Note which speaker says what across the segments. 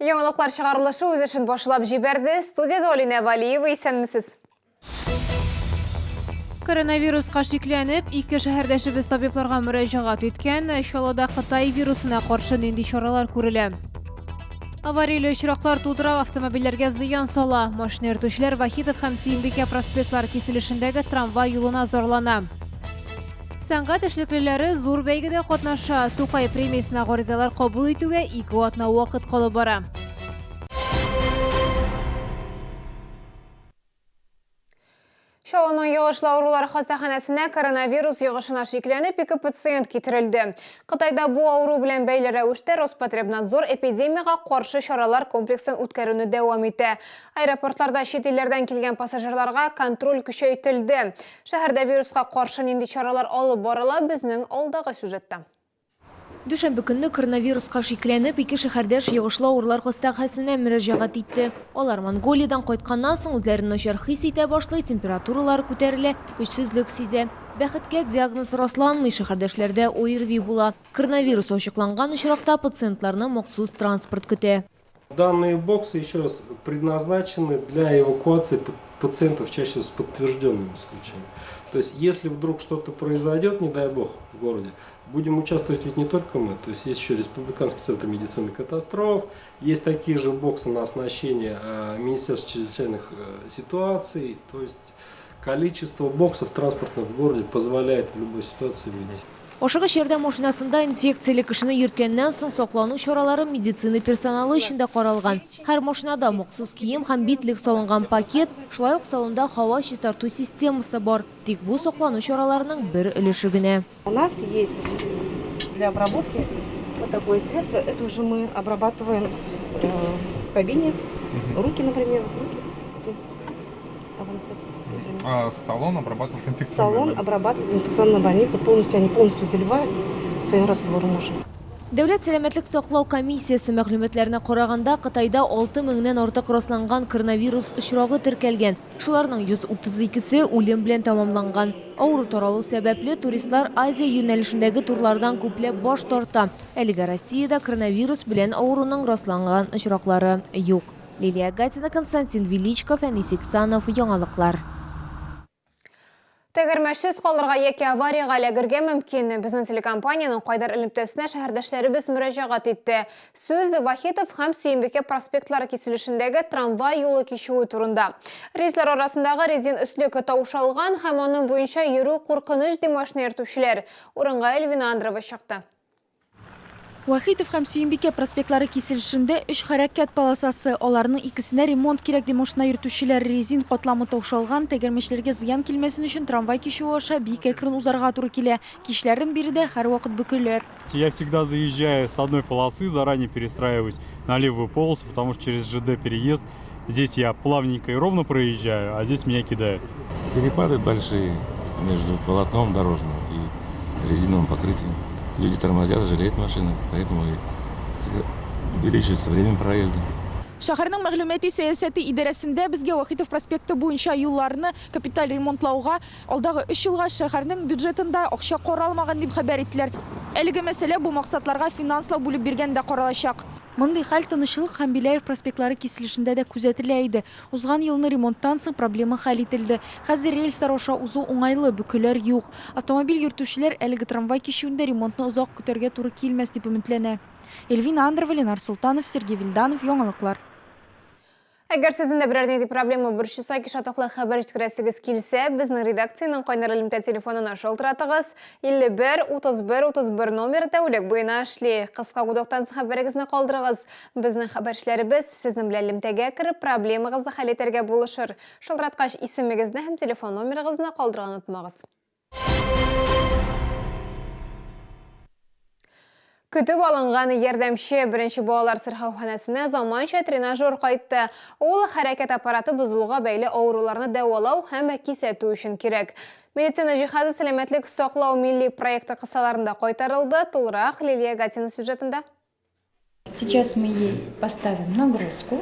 Speaker 1: Яңалыклар чыгарылышы үз эшен башлап җибәрде. Студиядә Алинә Валиева, исәнмесез.
Speaker 2: Коронавируска шикләнеп, ике шәһәрдәшебез табибларга мөрәҗәгать иткән. Чаллыда Кытай вирусына каршы нинди чаралар күрелә? Аварияле очраклар тудыра, автомобильләргә зыян сала. Машина йөртүчеләр Вахитов һәм Сөембикә проспектлары киселешендәге трамвай юлына зарлана. Сәнгать эшлеклеләре зур бәйгедә катнаша. Тукай премиясенә гаризалар кабул итүгә ике атна вакыт калып бара.
Speaker 1: Чаллының йогышлы авырулар хастаханәсенә коронавирус йогышына шикләнеп ике пациент китерелде. Кытайда бу авыру белән бәйле рәвештә Роспотребнадзор эпидемиягә каршы чаралар комплексын үткәрүне дәвам итә. Аэропортларда чит илләрдән килгән пассажирларга контроль көчәйтелде. Шәһәрдә вируска каршы нинди чаралар алып барыла, безнең алдагы сюжетта.
Speaker 2: Дүшәмбе көнне коронавируска шикләнеп, ике шәһәрдәш йогышлы авырулар хастаханәсенә мөрәҗәгать итте. Алар Монголиядән кайтканнан соң үзләрен начар хис итә башлый, температуралары күтәрелә, көчсезлек сизә. Бәхеткә, диагноз расланмый, шәһәрдәшләрдә ОРВИ була. Коронавирус ачыкланган очракта пациентларны махсус транспорт көтә.
Speaker 3: Данные боксы, еще раз, предназначены для эвакуации пациентов чаще всего с подтвержденными случаями. То есть, если вдруг что-то произойдет, не дай бог, в городе, будем участвовать ведь не только мы, то есть есть еще Республиканский центр медицины катастроф, есть такие же боксы на оснащение Министерства чрезвычайных ситуаций, то есть количество боксов транспортных в городе позволяет в любой ситуации выйти.
Speaker 2: Ашыгыч ярдәм машинасында инфекцияле кешене йөрткәннән соң саклану чаралары медицина персоналы өчен дә каралган. Һәр машинада махсус кием һәм битлек салынган пакет, шулай ук салонда һава чистарту системасы бар. Тик бу саклану чараларының бер өлеше генә.
Speaker 4: У нас есть для обработки вот такое средство. Это уже мы обрабатываем в кабине. Руки, например, вот руки.
Speaker 5: А салон обрабатывает инфекционная
Speaker 4: Салон
Speaker 5: больница?
Speaker 4: Обрабатывает инфекционную больницу. Полностью, они полностью заливают своим раствором уже.
Speaker 2: Дәүләт сәламәтлек саклау комиссиясе мәгълүматларына караганда, Кытайда 6 меңнән артык расланган коронавирус очрагы теркәлгән. Шуларның 132се үлем белән тәмамланган. Авыру таралу сәбәпле, туристлар Азия юнәлешендәге турлардан күпләп баш тарта. Әлегә Россиядә коронавирус белән авыруның расланган очраклары юк. Лилия Гатина, Константин Величков, Әнис Иксанов, Яңалыклар.
Speaker 1: Тәгәрмәчсез калырга яки авариягә эләгергә мөмкин. Безнең телекомпаниянең кайнар элемтәсенә шәһәрдәшләребез мөрәҗәгать итте. Сүз Вахитов һәм Сөембикә проспектлары киселешендәге трамвай юлы кичүе турында. Рельслар арасындагы резин өслек таушалган һәм аның буенча йөрү куркыныч, ди машина йөртүчеләр. Урынга Эльвина Андрова чыкты.
Speaker 6: Вахитов һәм Сөембикә проспектлары киселешендә өч хәрәкәт полосасы. Аларның икесенә ремонт кирәк, ди машина йөртүчеләр. Резин катламы таушалган, тәгәрмәчләргә зыян килмәсен өчен трамвай кичүе аша бик әкрен узарга туры килә. Кичләрен биредә һәрвакыт бөкеләр.
Speaker 7: Я всегда заезжаю с одной полосы, заранее перестраиваюсь на левую полосу, потому что через ЖД переезд здесь я плавненько и ровно проезжаю, а здесь меня кидают.
Speaker 8: Перепады большие между полотном дорожным и резиновым покрытием. Люди тормозят, жалеют машины, поэтому и увеличивается время проезда.
Speaker 6: Шәһәрнең мәгълүмати сәясәте идарәсендә безгә Вахитов проспекты буенча юлларны капиталь ремонтлауга алдагы өч елга шәһәрнең бюджетында акча каралмаган дип хәбәр иттеләр. Әлеге мәсьәлә бу максатларга финанслау бүлеп биргәндә каралачак. Мондый хәл Тынычлык һәм Беляев проспектлары киселешендә дә күзәтелә иде. Узган елны ремонттан соң проблема хәл ителде. Хәзер рельслар аша узу уңайлы, бөкеләр юк. Автомобиль йөртүчеләр әлеге трамвай кичүендә ремонтны озак көтәргә туры килмәс дип өметләнә. Эльвина Андрова, Ленар Солтанов, Сергей Вильданов, Яңалыклар.
Speaker 1: Әгәр сезнең дә берәр нинди проблема борчыса, яки шатлыклы хәбәр җиткерәсегез килсә, безнең редакциянең кайнар элемтә телефонына шалтыратыгыз. 51 31 31 номеры тәүлек буена эшли. Кыска гудоктан соң хәбәрегезне калдырыгыз. Безнең хәбәрчеләребез сезнең белән элемтәгә кереп, проблемагызны хәл итәргә булышыр. Шалтыраткач, исемегезне һәм телефон номерыгызны калдырырга онытмагыз. Көтеп алынган ярдәмче беренче балалар сырхауханәсенә заманча тренажер кайтты. Ул хәрәкәт аппараты бозылуга бәйле авыруларны дәвалау һәм кисәтү өчен кирәк. Медицина җиһазы Сәламәтлек саклау милли проекты кысаларында кайтарылды. Тулырак Лилия Гатина сюжетында.
Speaker 9: Сейчас мы ей поставим нагрузку,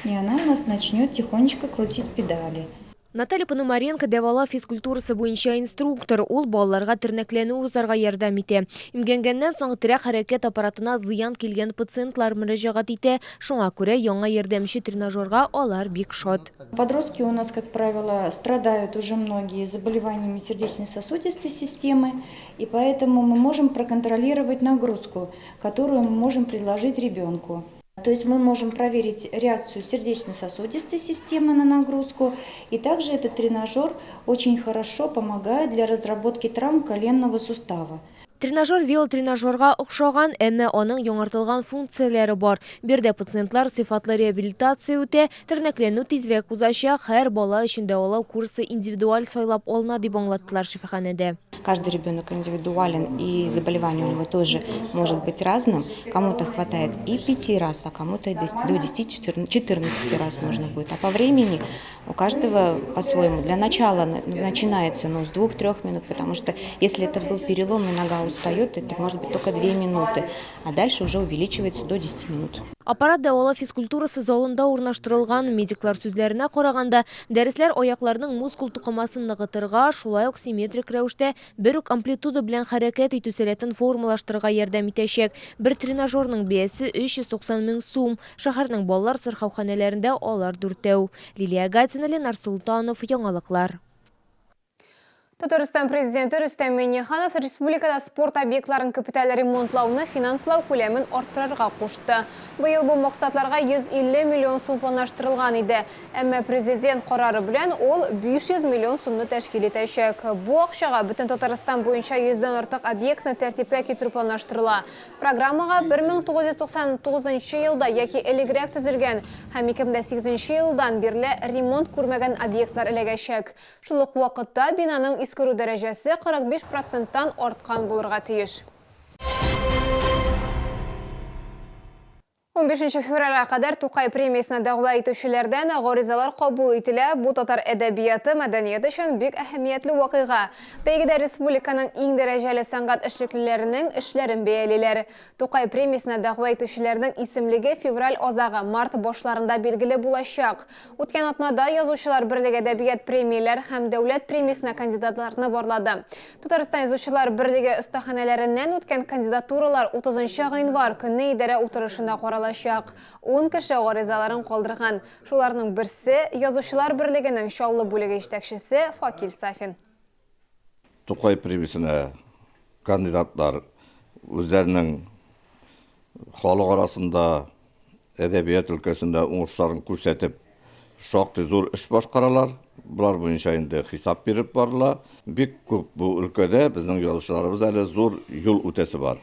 Speaker 9: и она у нас начнет тихонечко крутить педали.
Speaker 10: Наталья Пономаренко дәвалау физкультурасы буенча инструктор. Ул балаларга тернәкләнү узарга ярдәм итә. Имгәнгәннән соң терәк-хәрәкәт аппаратына зыян килгән пациентлар мөрәҗәгать итә. Шуңа күрә яңа ярдәмче тренажерга алар бик шат.
Speaker 9: Подростки у нас, как правило, страдают уже многие заболеваниями сердечно-сосудистой системы, и поэтому мы можем проконтролировать нагрузку, которую мы можем предложить ребенку. То есть мы можем проверить реакцию сердечно-сосудистой системы на нагрузку, и также этот тренажер очень хорошо помогает для разработки травм коленного сустава.
Speaker 10: Тренажер велотренажерга охшаган, әмма аның яңартылган функцияләре бар. Биредә пациентлар сыйфатлы реабилитация үтә, тернәкләнү тизрәк узачак, һәр бала өчен дәвалау курсы индивидуаль сайлап алына, дип аңлаттылар шифаханәдә.
Speaker 11: Каждый ребенок индивидуален, и заболевание у него тоже может быть разным. Кому-то хватает и 5 раз, а кому-то до 10-14 раз нужно будет. А по времени у каждого по-своему. Для начала начинается, ну, с 2-3 минут, потому что если это был перелом и нога устает, это может быть только 2 минуты, а дальше уже увеличивается до 10 минут.
Speaker 10: Аппарат дәвалау физкультурасы залында урнаштырылган. Медиклар сүзләренә караганда, дәресләр аякларның мускул тукымасын ныгытырга, шулай ук симметрик рәвештә бер үк амплитуда белән хәрәкәт итү сәләтен формалаштырырга ярдәм итәчәк. Бер тренажерның бәясе 390 мең сум. Шәһәрнең балалар сырхауханәләрендә алар дүртәү. Лилия Гатина, Ленар Султанов, Яңалыклар.
Speaker 1: Татарстан президенты Рөстәм Миңнеханов республикада спорт объектларын капиталь ремонтлауны финанслау күләмен арттырырга кушты. Быел бу максатларга 150 миллион сум планлаштырылган иде. Әмма президент карары белән ул 500 миллион сумны тәшкил итәчәк. Бу акчага бөтен Татарстан буенча 100дән артык объектны тәртипкә китерү планлаштырыла. Программага 1999 елда яки элегрәк төзелгән һәм 2008 елдан бирле ремонт күрмәгән объектлар эләгәчәк. Шул ук вакытта бинаның искерү дәрәҗәсе 45 проценттан арткан булырга тиеш. 15 февральгә кадәр Тукай премиясенә дәгъва итүчеләрдән гаризалар кабул ителә. Бу татар әдәбияты, мәдәнияте өчен бик әһәмиятле вакыйга. Бәйгедә республиканың иң дәрәҗәле сәнгать эшлеклеләренең эшләрен бәялиләр. Тукай премиясенә дәгъва итүчеләрнең исемлеге февраль азагы, март башларында билгеле булачак. Үткән атнада Язучылар берлеге әдәбият премияләр һәм дәүләт премиясенә кандидатларны барлады. Татарстан Язучылар берлеге остаханәләреннән үткән кандидатуралар 30 гыйнвар көнне идарә утырышында каралачак. 10 кеше гаризаларын калдырган. Шуларның берсе Язучылар берлегенең Чаллы бүлеге җитәкчесе Факил Сафин.
Speaker 12: Тукай премиясенә кандидатлар үзләренең халык арасында әдәбият өлкәсендә уңышларын күрсәтеп, шактый зур эш башкаралар. Болар буенча инде хисап биреп барыла. Бик күп бу өлкәдә безнең язучыларыбыз әле зур юл үтәсе бар.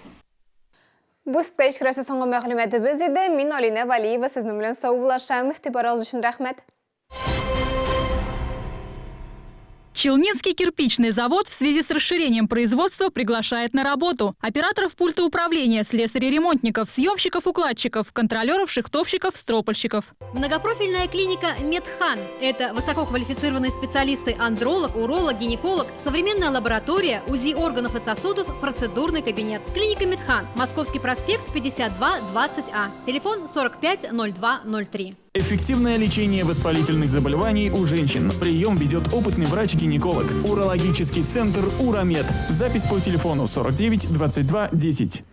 Speaker 1: Бу стейдж керәсе соңгы мәгълүматыбыз иде. Мин Алинә Валиева сезнең белән саубуллашам. Игътибарыгыз өчен рәхмәт.
Speaker 13: Челнинский кирпичный завод в связи с расширением производства приглашает на работу операторов пульта управления, слесарей-ремонтников, съемщиков-укладчиков, контролеров, шихтовщиков, стропольщиков.
Speaker 14: Многопрофильная клиника «Медхан» – это высококвалифицированные специалисты андролог, уролог, гинеколог, современная лаборатория, УЗИ органов и сосудов, процедурный кабинет. Клиника «Медхан», Московский проспект, 52 20А, телефон 45 02 03.
Speaker 15: Эффективное лечение воспалительных заболеваний у женщин. Прием ведет опытный врач-гинеколог. Урологический центр «Уромед». Запись по телефону 49 22 10.